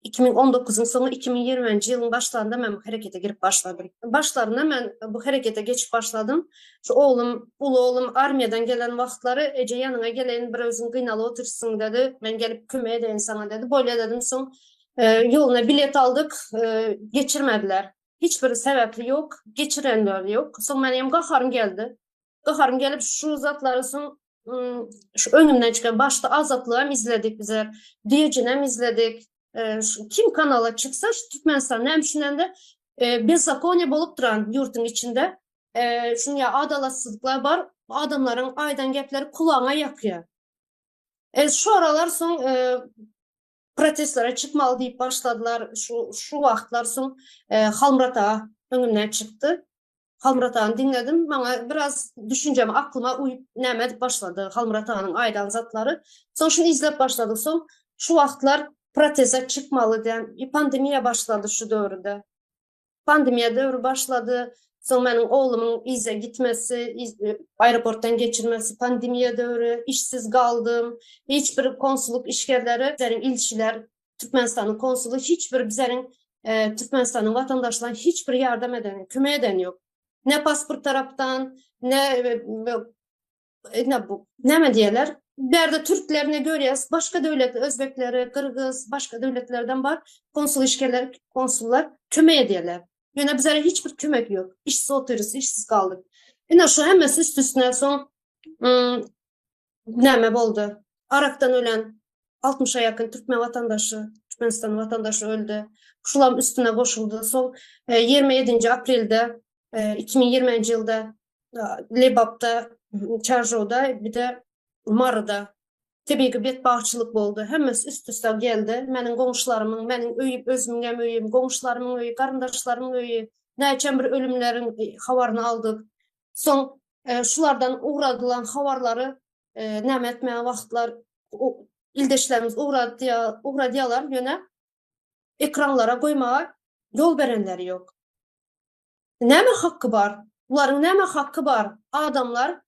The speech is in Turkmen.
2019-yň soňy 2020-nji ýylyň başlarynda men bu herekete girip başladym. Başlarynda men bu herekete geçip başladym. Şu oglum, uly oglum armiýadan gelen wagtlary eje ýanyňa geleýin bir özüň gynalyp otyrsyň dedi. Men gelip kömek edeýin saňa dedi. Bolýa dedim soň ýoluna bilet aldyk, geçirmediler. Hiç bir sebäpli ýok, geçirenler ýok. Soň meniň hem gaharym geldi. Gaharym gelip şu zatlary soň şu öňümden çykan başda Azatlygam izledik bizler, Düýejinem izledik. Şu kim kanala çyksa şu Türkmenistan näme üçinende bezzakonýa bolup duran ýurduň içinde şuň ýaly adalatsyzlyklar bar. Adamlaryň aýdan gepleri kulagyňa ýakýar. Şu aralar soň protestlere çykmaly diýip başladylar. Şu şu wagtlar soň Halmyrat aga öňümden çykdy. Halmyrat agany diňledim. Maňa biraz düşünjem aklyma uýup näme edip başlady Halmyrat aganyň aýdan zatlary. Soň şuny izläp başladyk. Soň şu wagtlar proteste çykmaly diýen pandemiýa başlady şu döwürde. Pandemiýa döwri başlady. Soň meniň oglumyň yza gitmesi, aeroportdan geçirmesi, pandemiýa döwri, işsiz galdym. Hiç bir konsullyk işgärleri, bizleriň ilçiler, Türkmenistanyň konsuly hiç bir bizleriň Türkmenistanyň watandaşlaryna hiç bir ýardam eden, kömek eden ýok. Ne pasport tarapdan, ne ne bu näme diýerler? Bärde türklerini görýäs, başga döwlet özbekleri, gyrgyz, başga döwletlerden bar konsul işgärleri, konsullar kömek edýärler. Ýöne bizlere hiç bir kömek ýok. Işsiz otyrys, işsiz galdyk. Ine şu hemmesi üst üstüne soň näme boldy? Arakdan ölen 60-a ýakyn türkmen watandaşy, Türkmenistan watandaşy öldi. Şulam üstüne goşuldy. Soň 27-nji aprelde 2020-nji ýylda Lebapda, Çarjowda, bir-de Maryda tebigy betbagtçylyk boldy. Hemmesi üst-üste geldi. Meniň goňşularymyň, meniň öýüm, özümiň hem öýüm, goňşularymyň öýi, garyndaşlarymyň öýi, näçe bir ölümleriň habaryny aldyk. Soň şulardan ugradylan habarlary näme etmäge wagtlar ildeşlerimiz ugradýarlar, ýöne ekranlara goýmaga ýol berenleri ýok. Näme hakky bar? Bularyň näme hakky bar? Adamlar.